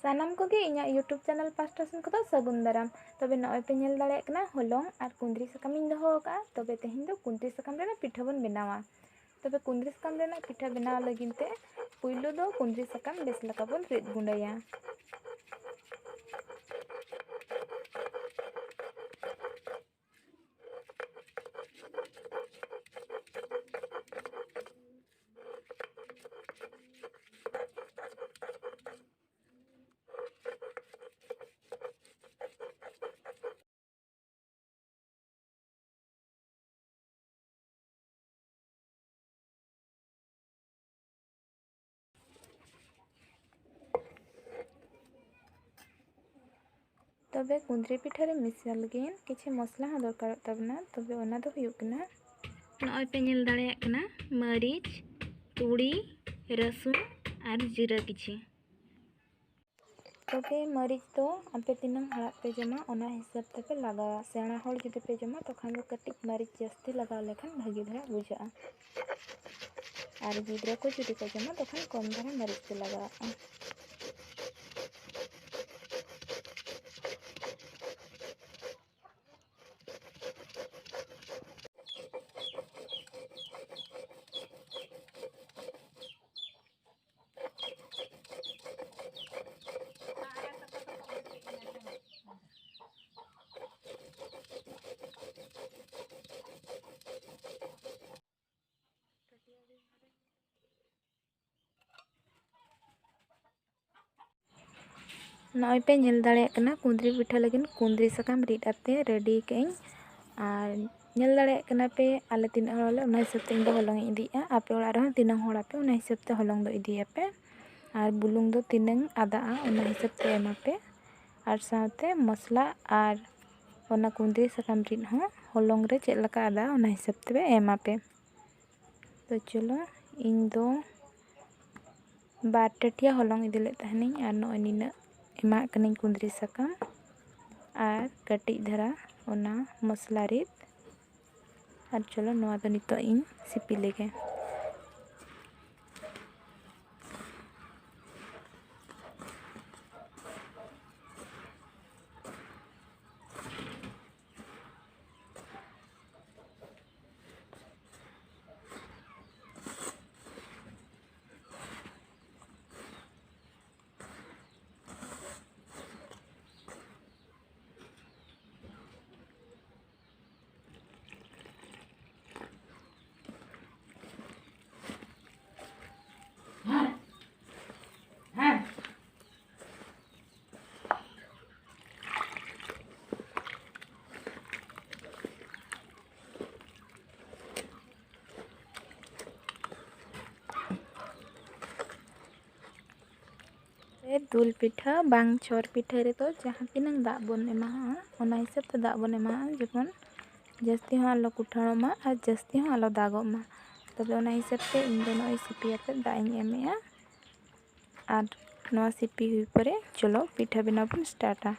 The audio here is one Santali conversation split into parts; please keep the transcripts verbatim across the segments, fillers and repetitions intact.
ᱥᱟᱱᱟᱢ ᱠᱚᱜᱮ ᱤᱧᱟᱹᱜ YouTube channel ᱯᱟᱥᱴᱟ ᱥᱮᱱ ᱠᱷᱚᱱ ᱫᱚ ᱥᱟᱹᱜᱩᱱ ᱫᱟᱨᱟᱢ᱾ ᱛᱚᱵᱮ ᱱᱚᱜᱼᱚᱭ ᱯᱮ ᱧᱮᱞ ᱫᱟᱲᱮᱭᱟᱜ ᱠᱟᱱᱟ, ᱦᱚᱞᱚᱝ ᱟᱨ ᱠᱩᱸᱫᱽᱨᱤ ᱥᱟᱠᱟᱢ ᱤᱧ ᱫᱚᱦᱚ ᱟᱠᱟᱫᱼᱟ᱾ ᱛᱚᱵᱮ ᱛᱮᱦᱮᱧ ᱫᱚ ᱠᱩᱸᱫᱽᱨᱤ ᱥᱟᱠᱟᱢ ᱨᱮᱱᱟᱜ ᱯᱤᱴᱷᱟᱹ ᱵᱚᱱ ᱵᱮᱱᱟᱣᱟ᱾ ᱛᱚᱵᱮ ᱠᱩᱸᱫᱽᱨᱤ ᱥᱟᱠᱟᱢ ᱨᱮᱱᱟᱜ ᱯᱤᱴᱷᱟᱹ ᱵᱮᱱᱟᱣ ᱞᱟᱹᱜᱤᱫ ᱛᱮ ᱯᱩᱭᱞᱩ ᱫᱚ ᱠᱩᱸᱫᱽᱨᱤ ᱥᱟᱠᱟᱢ ᱵᱮᱥ ᱞᱮᱠᱟ ᱵᱚᱱ ᱨᱤᱫ ᱜᱩᱸᱰᱟᱹᱭᱟ᱾ ᱛᱚᱵᱮ ᱠᱩᱸᱫᱽᱨᱤ ᱯᱤᱴᱷᱟᱹ ᱨᱮ ᱢᱮᱥᱟ ᱞᱟᱹᱜᱤᱫ ᱠᱤᱪᱷᱩ ᱢᱚᱥᱞᱟ ᱦᱚᱸ ᱫᱚᱨᱠᱟᱨᱚᱜ ᱛᱟᱵᱚᱱᱟ᱾ ᱛᱚᱵᱮ ᱚᱱᱟ ᱫᱚ ᱦᱩᱭᱩᱜ ᱠᱟᱱᱟ, ᱱᱚᱜᱼᱚᱭ ᱯᱮ ᱧᱮᱞ ᱫᱟᱲᱮᱭᱟᱜ ᱠᱟᱱᱟ, ᱢᱟᱹᱨᱤᱪ, ᱛᱩᱲᱤ, ᱨᱟᱹᱥᱩᱱ ᱟᱨ ᱡᱤᱨᱟᱹ ᱠᱤᱪᱷᱤ᱾ ᱛᱚᱵᱮ ᱢᱟᱹᱨᱤᱪ ᱫᱚ ᱟᱯᱮ ᱛᱤᱱᱟᱹᱝ ᱦᱚᱲᱟᱜ ᱯᱮ ᱡᱚᱢᱟ, ᱚᱱᱟ ᱦᱤᱥᱟᱹᱵ ᱛᱮᱯᱮ ᱞᱟᱜᱟᱣᱟ᱾ ᱥᱮᱬᱟ ᱦᱚᱲ ᱡᱩᱫᱤ ᱯᱮ ᱡᱚᱢᱟ, ᱛᱚᱠᱷᱟᱱ ᱫᱚ ᱠᱟᱹᱴᱤᱡ ᱢᱟᱹᱨᱤᱪ ᱡᱟᱹᱥᱛᱤ ᱞᱟᱜᱟᱣ ᱞᱮᱠᱷᱟᱱ ᱵᱷᱟᱹᱜᱤ ᱫᱷᱟᱨᱟ ᱵᱩᱡᱷᱟᱹᱜᱼᱟ᱾ ᱟᱨ ᱜᱤᱫᱽᱨᱟᱹ ᱠᱚ ᱡᱩᱫᱤ ᱠᱚ ᱡᱚᱢᱟ, ᱛᱚᱠᱷᱟᱱ ᱠᱚᱢ ᱫᱷᱟᱨᱟ ᱢᱟᱹᱨᱤᱪ ᱯᱮ ᱞᱟᱜᱟᱣᱟᱜᱼᱟ᱾ ᱱᱚᱜᱼᱚᱭ ᱯᱮ ᱧᱮᱞ ᱫᱟᱲᱮᱭᱟᱜ ᱠᱟᱱᱟ, ᱠᱩᱸᱫᱽᱨᱤ ᱯᱤᱴᱷᱟᱹ ᱞᱟᱹᱜᱤᱫ ᱠᱩᱸᱫᱽᱨᱤ ᱥᱟᱠᱟᱢ ᱨᱤᱫ ᱟᱛᱮ ᱨᱮᱰᱤ ᱠᱟᱜ ᱟᱹᱧ᱾ ᱟᱨ ᱧᱮᱞ ᱫᱟᱲᱮᱭᱟᱜ ᱠᱟᱱᱟ ᱯᱮ, ᱟᱞᱮ ᱛᱤᱱᱟᱹᱜ ᱦᱚᱲ ᱟᱞᱮ, ᱚᱱᱟ ᱦᱤᱥᱟᱹᱵ ᱛᱮ ᱤᱧ ᱫᱚ ᱦᱚᱞᱚᱝ ᱤᱧ ᱤᱫᱤᱭᱮᱫᱼᱟ᱾ ᱟᱯᱮ ᱚᱲᱟᱜ ᱨᱮᱦᱚᱸ ᱛᱤᱱᱟᱹᱝ ᱦᱚᱲ ᱟᱯᱮ, ᱚᱱᱟ ᱦᱤᱥᱟᱹᱵ ᱛᱮ ᱦᱚᱞᱚᱝ ᱫᱚ ᱤᱫᱤᱭᱟᱯᱮ᱾ ᱟᱨ ᱵᱩᱞᱩᱝ ᱫᱚ ᱛᱤᱱᱟᱹᱝ ᱟᱫᱟᱜᱼᱟ, ᱚᱱᱟ ᱦᱤᱥᱟᱹᱵ ᱛᱮ ᱮᱢᱟᱯᱮ᱾ ᱟᱨ ᱥᱟᱶᱛᱮ ᱢᱚᱥᱞᱟ ᱟᱨ ᱚᱱᱟ ᱠᱩᱸᱫᱽᱨᱤ ᱥᱟᱠᱟᱢ ᱨᱤᱫ ᱦᱚᱸ ᱦᱚᱞᱚᱝ ᱨᱮ ᱪᱮᱫ ᱞᱮᱠᱟ ᱟᱫᱟᱜᱼᱟ, ᱚᱱᱟ ᱦᱤᱥᱟᱹᱵ ᱛᱮᱯᱮ ᱮᱢᱟᱯᱮ᱾ ᱛᱚ ᱪᱚᱞᱚ, ᱤᱧ ᱫᱚ ᱵᱟᱨ ᱴᱟᱹᱴᱤᱭᱟ ᱦᱚᱞᱚᱝ ᱤᱫᱤ ᱞᱮᱫ ᱛᱟᱦᱮᱱᱤᱧ, ᱟᱨ ᱱᱚᱜᱼᱚᱭ ᱱᱤᱱᱟᱹᱜ ᱮᱢᱟᱜ ᱠᱟᱹᱱᱟᱹᱧ ᱠᱩᱸᱫᱽᱨᱤ ᱥᱟᱠᱟᱢ ᱟᱨ ᱠᱟᱹᱴᱤᱡ ᱫᱷᱟᱨᱟ ᱚᱱᱟ ᱢᱚᱥᱞᱟ ᱨᱤᱫ᱾ ᱟᱨ ᱪᱚᱞᱚ, ᱱᱚᱣᱟ ᱫᱚ ᱱᱤᱛᱚᱜ ᱤᱧ ᱥᱤᱯᱤ ᱞᱮᱜᱮ᱾ ᱫᱩᱞ ᱯᱤᱴᱷᱟᱹ ᱵᱟᱝ ᱪᱷᱚᱨ ᱯᱤᱴᱷᱟᱹ ᱨᱮᱫᱚ ᱡᱟᱦᱟᱸ ᱛᱤᱱᱟᱹᱝ ᱫᱟᱜ ᱵᱚᱱ ᱮᱢᱟᱜᱼᱟ, ᱚᱱᱟ ᱦᱤᱥᱟᱹᱵ ᱛᱮ ᱫᱟᱜ ᱵᱚᱱ ᱮᱢᱟᱜᱼᱟ, ᱡᱮᱢᱚᱱ ᱡᱟᱹᱥᱛᱤ ᱦᱚᱸ ᱟᱞᱚ ᱠᱩᱴᱷᱟᱹᱲᱚᱜ ᱢᱟ ᱟᱨ ᱡᱟᱹᱥᱛᱤ ᱦᱚᱸ ᱟᱞᱚ ᱫᱟᱜᱚᱜ ᱢᱟ᱾ ᱛᱚᱵᱮ ᱚᱱᱟ ᱦᱤᱥᱟᱹᱵ ᱛᱮ ᱤᱧ ᱫᱚ ᱱᱚᱜᱼᱚᱭ ᱥᱤᱯᱤ ᱟᱛᱮᱫ ᱫᱟᱜ ᱤᱧ ᱮᱢᱮᱜᱼᱟ᱾ ᱟᱨ ᱱᱚᱣᱟ ᱥᱤᱯᱤ ᱦᱩᱭ ᱯᱚᱨᱮ ᱪᱚᱞᱚ ᱯᱤᱴᱷᱟᱹ ᱵᱮᱱᱟᱣ ᱵᱚᱱ ᱥᱴᱟᱨᱴᱟ᱾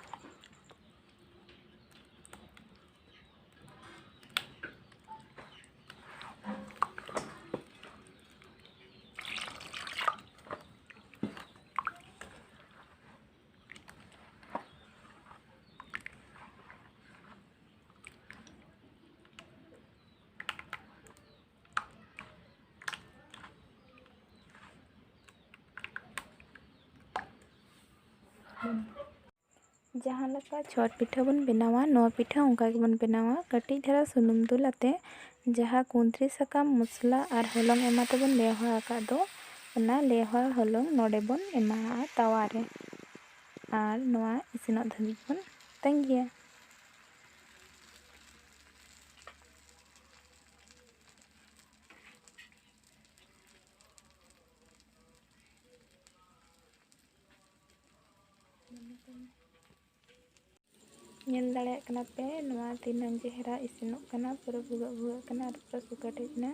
ᱡᱟᱦᱟᱸ ᱞᱮᱠᱟ ᱪᱷᱚᱨ ᱯᱤᱴᱷᱟᱹ ᱵᱚᱱ ᱵᱮᱱᱟᱣᱟ, ᱱᱚᱣᱟ ᱯᱤᱴᱷᱟᱹ ᱚᱱᱠᱟ ᱜᱮᱵᱚᱱ ᱵᱮᱱᱟᱣᱟ᱾ ᱠᱟᱹᱴᱤᱡ ᱫᱷᱟᱨᱟ ᱥᱩᱱᱩᱢ ᱫᱩᱞ ᱟᱛᱮ ᱡᱟᱦᱟᱸ ᱠᱩᱸᱫᱽᱨᱤ ᱥᱟᱠᱟᱢ, ᱢᱚᱥᱞᱟ ᱟᱨ ᱦᱚᱞᱚᱝ ᱮᱢ ᱟᱛᱮ ᱵᱚᱱ ᱞᱮᱣᱦᱟ ᱟᱠᱟᱫ ᱫᱚ, ᱚᱱᱟ ᱞᱮᱣᱦᱟ ᱦᱚᱞᱚᱝ ᱱᱚᱰᱮ ᱵᱚᱱ ᱮᱢᱟᱜᱼᱟ ᱛᱟᱣᱟ ᱨᱮ᱾ ᱟᱨ ᱱᱚᱣᱟ ᱤᱥᱤᱱᱚᱜ ᱫᱷᱟᱹᱵᱤᱡ ᱵᱚᱱ ᱛᱟᱺᱜᱤᱭᱟ᱾ ᱧᱮᱞ ᱫᱟᱲᱮᱭᱟᱜ ᱠᱟᱱᱟ ᱯᱮ, ᱱᱚᱣᱟ ᱛᱤᱱᱟᱹᱝ ᱪᱮᱦᱨᱟ ᱤᱥᱤᱱᱚᱜ ᱠᱟᱱᱟ, ᱯᱩᱨᱟᱹ ᱵᱷᱩᱜᱟᱹᱜ ᱵᱷᱩᱜᱟᱹᱜ ᱠᱟᱱᱟ ᱟᱨ ᱯᱩᱨᱟᱹ ᱥᱩᱠᱟᱹᱴ ᱦᱮᱡ ᱮᱱᱟ᱾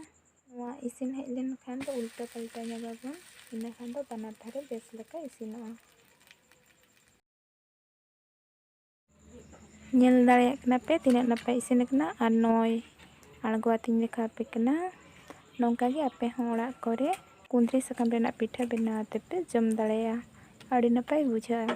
ᱱᱚᱣᱟ ᱤᱥᱤᱱ ᱦᱮᱡ ᱞᱮᱱᱠᱷᱟᱱ ᱫᱚ ᱩᱞᱴᱟᱹ ᱯᱟᱞᱴᱟ ᱧᱚᱜᱟᱵᱚᱱ, ᱤᱱᱟᱹ ᱠᱷᱟᱱ ᱫᱚ ᱵᱟᱱᱟᱨ ᱫᱷᱟᱨᱮ ᱵᱮᱥ ᱞᱮᱠᱟ ᱤᱥᱤᱱᱚᱜᱼᱟ᱾ ᱧᱮᱞ ᱫᱟᱲᱮᱭᱟᱜ ᱠᱟᱱᱟ ᱯᱮ ᱛᱤᱱᱟᱹᱜ ᱱᱟᱯᱟᱭ ᱤᱥᱤᱱ ᱟᱠᱟᱱᱟ᱾ ᱟᱨ ᱱᱚᱜᱼᱚᱭ ᱟᱬᱜᱚ ᱟᱛᱮᱧ ᱫᱮᱠᱷᱟᱣ ᱟᱯᱮ ᱠᱟᱱᱟ᱾ ᱱᱚᱝᱠᱟ ᱜᱮ ᱟᱯᱮ ᱦᱚᱸ ᱚᱲᱟᱜ ᱠᱚᱨᱮ ᱠᱩᱸᱫᱽᱨᱤ ᱥᱟᱠᱟᱢ ᱨᱮᱱᱟᱜ ᱯᱤᱴᱷᱟᱹ ᱵᱮᱱᱟᱣ ᱟᱛᱮ ᱯᱮ ᱡᱚᱢ ᱫᱟᱲᱮᱭᱟᱜᱼᱟ᱾ ᱟᱹᱰᱤ ᱱᱟᱯᱟᱭ ᱵᱩᱡᱷᱟᱹᱜᱼᱟ᱾